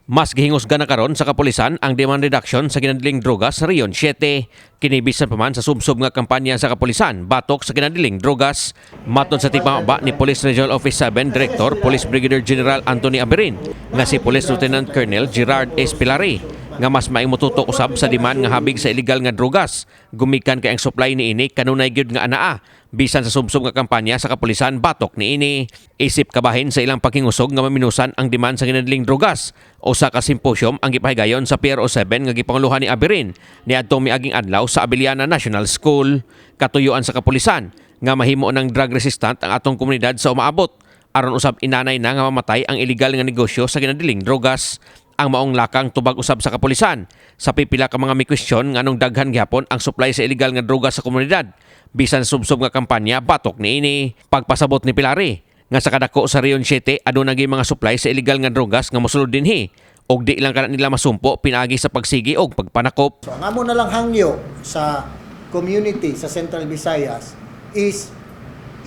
Mas gihingusgan na karon sa kapulisan ang demand reduction sa ginadiling droga sa Region 7. Kini bisan pa man sa subsob nga kampanya sa kapulisan batok sa ginadiling drogas. Matod sa tigpamaba ni Police Regional Office 7 Director Police Brigadier General Anthony Aberin nga si Police Lieutenant Colonel Gerard S. Pilari nga mas maing motutok usab sa demand nga habig sa illegal nga drogas. Gumikan kay ang supply niini kanunay gyud nga anaa bisan sa subsob nga kampanya sa kapulisan batok niini. Isip kabahin sa ilang paghingusog nga maminusan ang demand sa ginadiling drogas. Usa ka symposium ang gipahigayon sa PRO 7 nga gipanguluhan ni Aberin niadtong miaging adlaw sa Abellana National School. Katuyuan sa kapulisan nga mahimo ng drug resistant ang atong komunidad sa umaabot aron usab inanay na nga mamatay ang illegal nga negosyo sa ginadiling drogas. Ang maong lakang tubag usab sa kapulisan sa pipila ka mga may kwestiyon nganong daghan gihapon ang supply sa illegal nga droga sa komunidad bisan subsob nga kampanya batok niini. Pagpasabot ni Pilari nga sa kadako sa Region 7 aduna gyud mga supply sa illegal nga drogas nga mosulod dinhi og di lang kana nila masumpo pinaagi sa pagsigi og pagpanakop. So ang amo na lang hangyo sa community sa Central Visayas is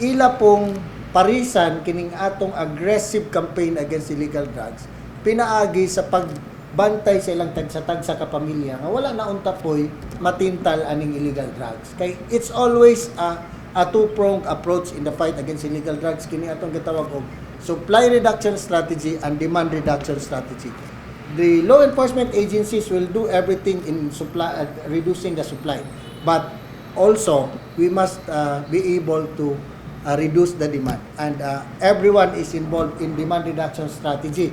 ila pong parisan kining atong aggressive campaign against illegal drugs pinaagi sa pagbantay sa ilang tagsa-tagsa ka pamilya nga wala na unta poy matintal aning illegal drugs, kay it's always a two-pronged approach in the fight against illegal drugs. Kini atong gitawag og supply reduction strategy and demand reduction strategy. The law enforcement agencies will do everything in supply reducing the supply, but also we must be able to reduce the demand, and everyone is involved in demand reduction strategy.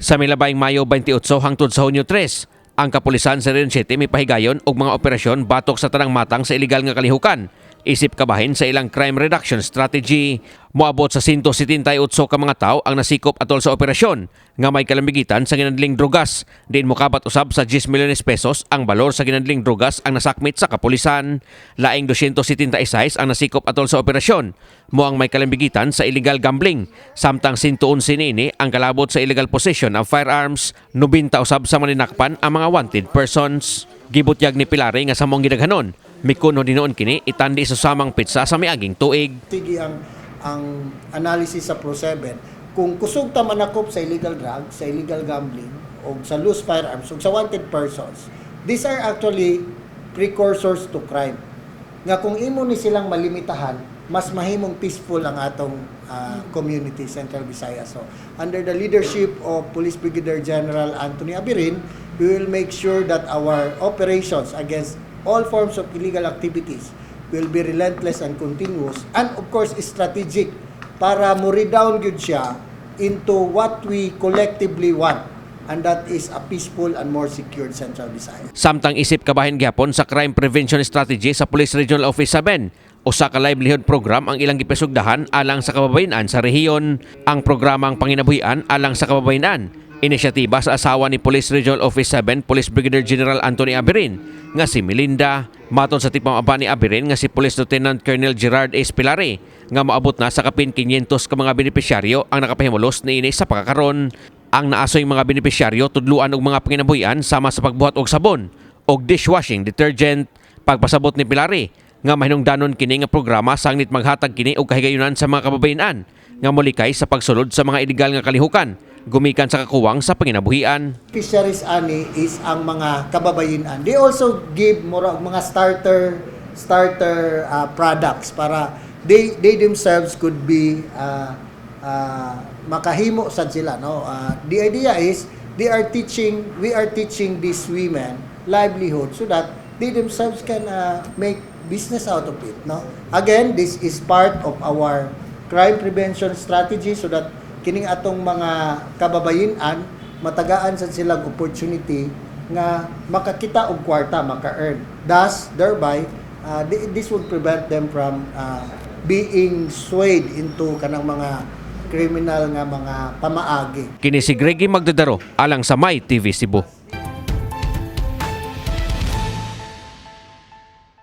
Sa milabayng Mayo 28 hangtod sa Hunyo 3, ang kapulisan sa Region 7 may pahigayon og mga operasyon batok sa tanang matang sa illegal nga kalihukan isip kabahin sa ilang crime reduction strategy. Moabot sa 178 ka mga tao ang nasikop atol sa operasyon nga may kalambigitan sa ginadling drogas. Diin mokabat usab sa 10 milyones pesos ang balor sa ginadling drogas ang nasakmit sa kapulisan. Laing 276 ang nasikop atol sa operasyon mo ang may kalambigitan sa illegal gambling. Samtang 111 niini ang kalabot sa illegal possession of firearms. 90 usab sa maninakpan ang mga wanted persons. Gibutyag ni Pilari nga sa maong gidaghanon, mikuno dinuon kini itandi sa samang petsa sa miaging tuig. Sige, ang analysis sa Pro 7, kung kusog ta manakop sa illegal drugs, sa illegal gambling o sa loose firearms o sa wanted persons, these are actually precursors to crime. Nga kung imo ni silang malimitahan, mas mahimong peaceful ang atong community, Central Visayas. So, under the leadership of Police Brigadier General Anthony Aberin, we will make sure that our operations against all forms of illegal activities will be relentless and continuous and, of course, strategic para mo redound gyud siya into what we collectively want, and that is a peaceful and more secured Central Visayas. Samtang isip kabahin gihapon sa crime prevention strategy sa Police Regional Office 7, usa ka livelihood program ang ilang gipisugdahan alang sa kababayen-an sa rehiyon. Ang programang Panginabuhian alang sa Kababayen-an, inisyatiba sa asawa ni Police Regional Office 7 Police Brigadier General Anthony Aberin nga si Melinda. Matod sa tigpamaba ni Aberin nga si Police Lieutenant Colonel Gerard S. Pilari nga moabot na sa kapin 500 ka mga benepisyaryo ang nakapahimulos niini sa pagkakaron. Ang naasoy mga benepisyaryo tudluan og mga panginabuhian sama sa pagbuhat og sabon og dishwashing detergent. Pagpasabot ni Pilari nga mahinungdanon kini nga programa sangnit maghatag kini og kahigayunan sa mga kababayen-an nga molikay sa pagsulod sa mga illegal nga kalihukan gumikan sa kakuwang sa panginabuhian. Beneficiaries ani is ang mga kababayenan. They also give mura og mga starter products para they themselves could be makahimo sad sila, no? The idea is they are teaching we are teaching these women livelihood so that they themselves can make business out of it, no? Again, this is part of our crime prevention strategy so that kining atong mga kababayenan matagaan sad silang opportunity nga makakita og kwarta, maka-earn. Thus, thereby, this would prevent them from being swayed into kanang mga criminal nga mga pamaagi. Kini si Greggy Magdadaro alang sa My TV Cebu.